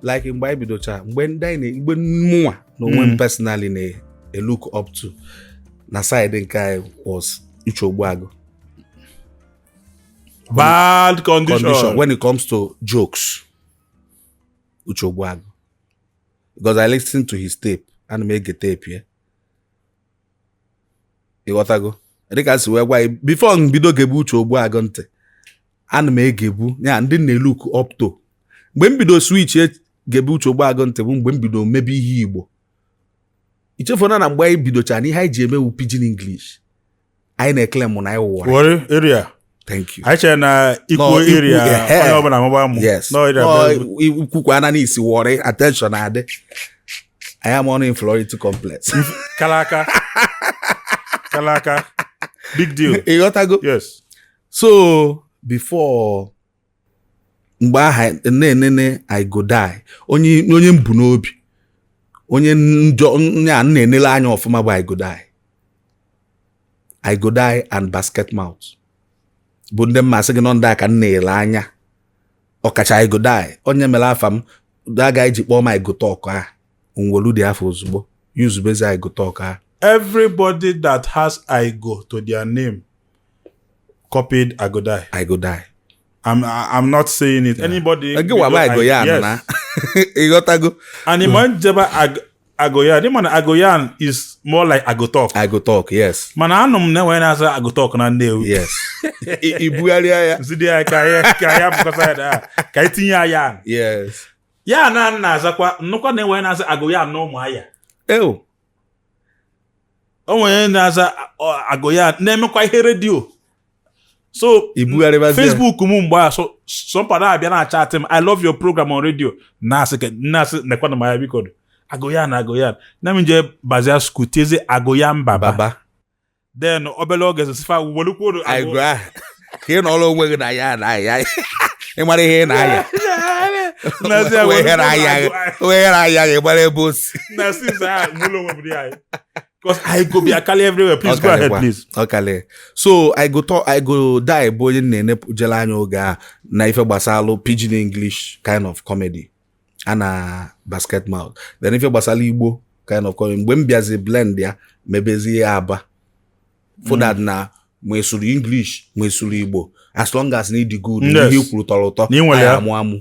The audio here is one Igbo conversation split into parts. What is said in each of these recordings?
Like mgbe anyị bidocha, mgbe ndị anyị mgbe mụnwa na onwe m personally na-look up to na side nke anyị was Uche Ogbuagụ. Bad Condition. Condition, when it comes to jokes, Uche Ogbuagụ, because I listen to his tape, ana m ege tape ya, ịghọtago? Dịka si wee gwa gị before m bido gebe Uche Ogbuagụ ntị, ana m egebu ya ndị m na-look up to. Mgbe m bido switch gebe Uche Ogbuagụ ntị bụ mgbe m bido mebe ihe Igbo. Ichefuna na mgbe anyị bidochara na ihe anyị ji emewu pidgin English, anyị na-ekele mụ na anyị wụwara. Warri area. Thank you. Anyị chere na ikwu No, area, ehe. onye ọbụla amụba mụ. Yes. No, area No, bụ- ikwukwa na n'isi Warri, attention adị anyị ama ọnụ inferiority complex. Kalaka kalaka, big deal. Ịghọtago? Yes. So before mgbe aha na-enene I Go Die, onye m bu n'obi, onye njọ nya na-enele anya ọfụma bụ I Go Die, I Go Die and Basket Mouth bụ ndị mmasị gị nọ ndị a ka m na-ele anya, ọkacha I Go Die, onye mere afa m aga iji kpọọ m I Go Talk a nwelu dị afọ ozugbo yuzubezi I Go Talk a. Everybody that has "I go" to their name copied I Go Die. I Go Die. I'm not saying it. Anybody. Gị wa I Go ya Yes. na ịghọtago? And ịma njeba Agoyan, ịma na Agoyan is more like I Go Talk. I Go Talk, yes. Mana anụ m na enwere na-asa I Go Talk na Nnewi. Yes, ibugharịa ya. Nsi ya ka ya bụkọta ya na ka anyị tinye ya ya. Ya na na-azakwa nnukwu na enwere na-aza Agoyan na Ụmụahịa. Ew. O nwere na-aza Agoyan na-emekwa ihe redio. So Ibugharịbazie. Facebook m mgbe a, so somebody abịa na chat m, "I love your program on radio." Na-asị na-asị nekwana m ya, biko, Agoyan, Agoyan na m je bazia school tiezie Agoyan Baba. Baba. Then obere oge sifa welukwuru. I Go ahụ ka ị nọrọ onwe gị na ya na ya, ị mara ihe ị na-aya. Onwe ihe na-aya gị, onwe ihe na-aya gị, gbara ebe o si. Na since I nwere onwe m dị anyị because I go be akali everywhere. Please go ahead, please. Ọkalị. So I Go Talk, I Go Die bụ onye na-enepụjele anya oge a na ife gbasalụ pidgin English kind of comedy a na Basket Mouth. Then ife gbasara Igbo kind of comedy, mgbe m bịazi blend ya mebezie ya aba for that na ma esuru English ma esuru Igbo, as long as na ịdị good, ihe i kwuru tọrọ ụtọ, Na ị nwere anyị ya. amụ amụ.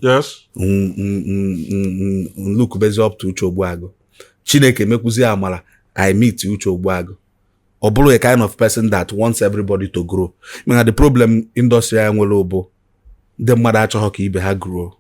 Look bezi up to Uche Ogbuagụ. Chineke mekwuzie amara, I meet Uche Ogbuagụ, ọ bụrụ a kind of person that wants everybody to grow. Mana the problem industry anyị nwere bụ ndị mmadụ achọghị ka ibe ha grow.